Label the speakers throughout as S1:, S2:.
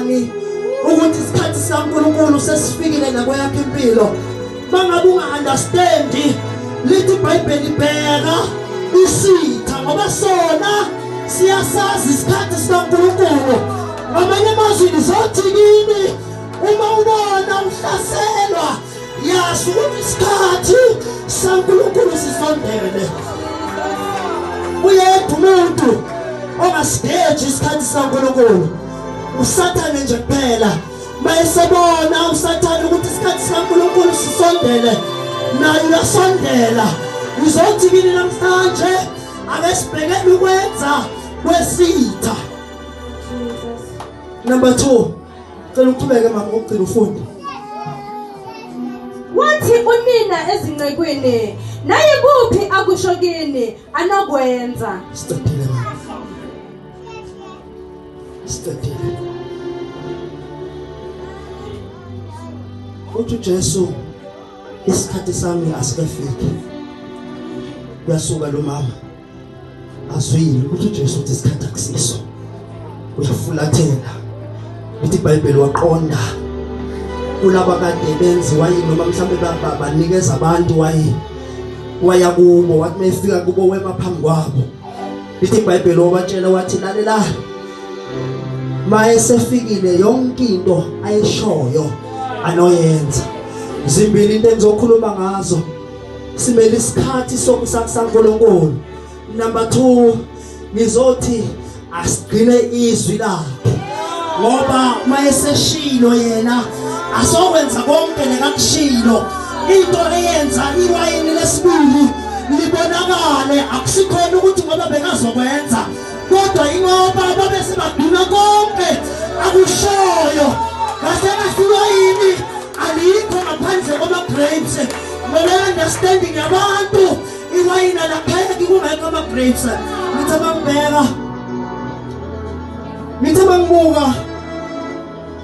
S1: kanjani ukuthi isikhathi sikaNkulunkulu sesifikile nakweyakho impilo? Mangabe unga-understand, lithi iBhayibheli bheka isitha, ngoba sona siyasazi isikhathi sikaNkulunkulu. Ngamanye amazwi ngizothi kini, uma ubona uhlaselwa, yazi ukuthi isikhathi sikaNkulunkulu sisondele. Uyedwa umuntu ongasigeji isikhathi sikaNkulunkulu, uSathane nje kuphela. Mayesebona uSathane ukuthi isikhathi sikaNkulunkulu sisondele, naye uyasondela. Ngizothi kini namhlanje, ake sibhekele ukwenza kwesitha. Number 2, cela uqhubeke mama ukugcina ufunde.
S2: Wathi unina ezincekwini, nayikuphi akusho kini anokwenza.
S1: Siqedile mama. Siqedile. Uthi uJesu, isikhathi sami asikafiki. Uyasuka lo mama azwile ukuthi uJesu uthi isikhathi akusiso, uyafulathela. Lithi iBhayibheli waqonda kulaba kade benziwa yini, noma mhlawumbe banikeza abantu waya kubo. Wathi mayefika kubo wema phambi kwabo, lithi iBhayibheli wabatshela wathi, lalela, mayesefikile yonke into ayishoyo anoyenza. Zimbili into engizokhuluma ngazo. Simele isikhathi sokusakusaNkulunkulu. Number 2, ngizothi asigcine izwi lakhe, ngoba mayeseshilo yena asokwenza konke lekakushilo. Into eyenza iwayini lesibili libonakale akusikhona ukuthi ngoba bekazokwenza, kodwa ingoba babe sebagcina konke akushoyo. Kahle kahle iwayini alikho ngaphandle kwama-grapes. Ngoba understanding yabantu, iwayini alapheki kungekho ama-grapes. Ngithi bangibheka, ngithi bangibuka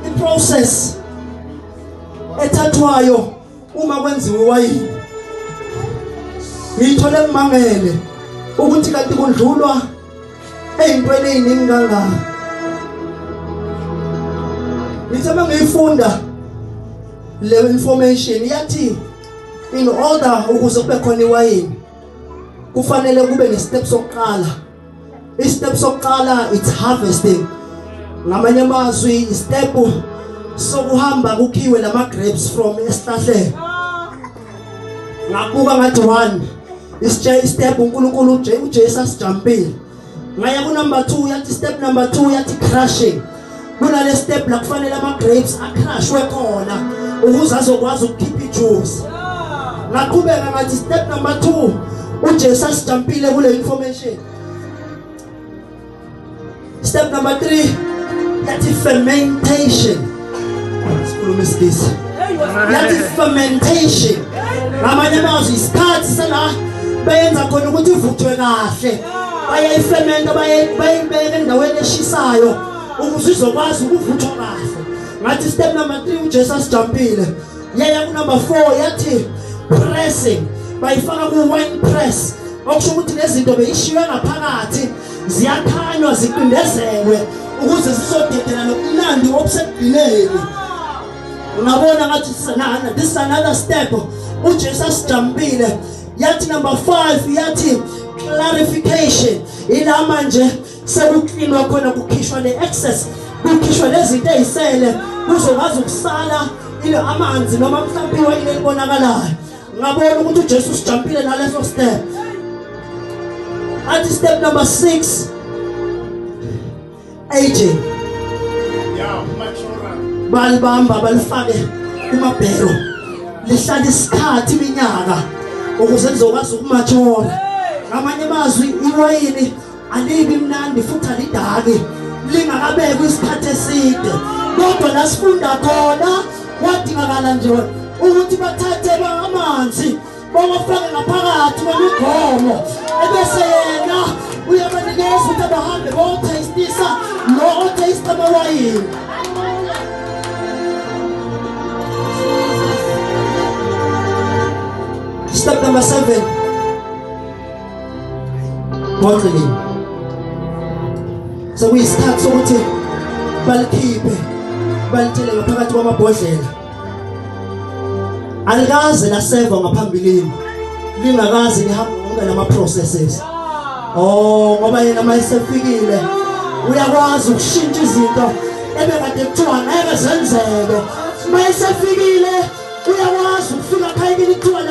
S1: i-process ethathwayo uma kwenziwa iwayini, ngiyithole ngimangele ukuthi kanti kudlulwa ey'ntweni ey'ningi kangaka. Ngithe uma ngiyifunda le information, yathi in order ukuze kube khona iwayini kufanele kube ne-step sokuqala. I-step sokuqala, it's harvesting. Ngamanye amazwi, i-step sokuhamba kukhiwe lama grapes from esihlahleni. Ngabuka ngathi 1 i-step uNkulunkulu uJesu asijampile. Ngaya ku number 2, yathi step number 2 yathi crushing. Kunale step la kufanele ama grapes acrushwe khona ukuze azokwazi ukukhipha ijuice. Ngaqhubeka ngathi step number 2 uJesu asijampile kule information. Step number 3 yathi fermentation. Sikhuluma isiNgisi. Yathi fermentation. Ngamanye amazwi, isikhathi sala benza khona ukuthi ivuthwe kahle. Bayayifermenta, bayibeka endaweni eshisayo ukuze izokwazi ukuvuthwa kahle. Ngathi step number 3 uJesu asijampile. Yaya ku number 4, yathi pressing. Bayifaka ku wine press, okusho ukuthi lezinto beyishiywe ngaphakathi ziyakhanywa ziqindezelwe ukuze zizodedela nokumnandi obusekugcineni. Ngabona ngathi this is another step uJesu asijampile. Yathi number 5 yathi clarification. Ila manje sekuklinwa khona, kukhishwa le excess, kukhishwa lezinto ezisele, kuzokwazi ukusala ile amanzi noma mhlawumbe iwayini elibonakalayo. Ngabona ukuthi uJesu usijampile naleso step. Athi step number 6, aging. Balibamba balifake kumabhero, lihlala isikhathi iminyaka ukuze lizokwazi ukumatura. Ngamanye amazwi, iwayini alibi mnandi futhi alidaki lingakabekwa isikhathi eside. Kodwa la sifunda khona, kwadingakala nje ukuthi bathathe amanzi bawafake ngaphakathi kwemigomo, ebese yena uyabanikeza ukuthi abahambe bothastisa lo othasta amawayini. Step number 7, bottling. Sekuyisikhathi sokuthi balikhiphe Balithele ngaphakathi kwamabhodlela. Alikaze laseva ngaphambilini. Lingakaze lihambe wonke lama processes. Oh, ngoba yena mayesefikile uyakwazi ukushintsha izinto ebekade kuthiwa ngeke zenzeke. Mayesefikile uyakwazi ukufika khaya kini kuthiwa